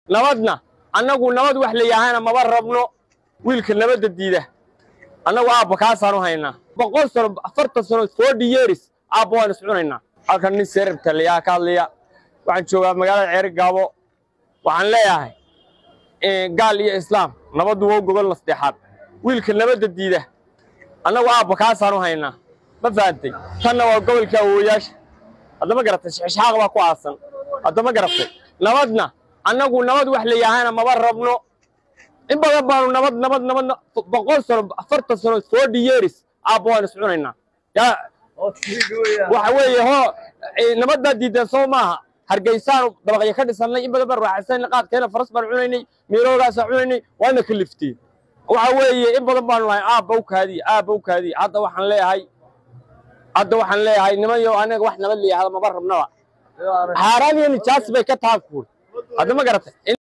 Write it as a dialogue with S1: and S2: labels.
S1: Nabadna annagu nabad wax la yahayna maba rabno. Wiilka nabadda diida annagu aabba kaasaanu haynaa. 100 sano, 40 sano, 40 years aabba waan is cunaynaa. Halkan nin seerab taliyaa ka hadlaya. Waxaan joogaa magaalada Ceeri Gaabo. Waxaan leeyahay gaal iyo islaam nabaddu waa gogol nasteexaad. Wiilka nabadda diida annagu aabba kaasaanu haynaa. Ma fahantay? Tanna waa gobolka awoowayaasha. Hadda ma garatay? Shixishaaq baa ku aasan. Hadda ma garatay? Nabadna annagu nabad wax la yahayna maba rabno. In badan baanu nabad nabad nabad, 100 sano, 40 sano, 40 years aabba waan is cunaynaa. Yaa waxa weeye hoo nabaddaa diideen soo maaha? Hargeysaanu dabaqyo ka dhisannay, in badan baan raaxaysanay, qaadkeena faras baan cunaynay, miiroogaasaan cunaynay, waana kalifteen. Waxa weeye in badan baanu nahay aabba u kaadiye, aabba u kaadiye. Hadda waxaan leeyahay nimanyo, anaga wax nabad la yahada maba rabnaba. Xaaraan iyo nijaas bay ka taha kuur. Hadda ma garatay?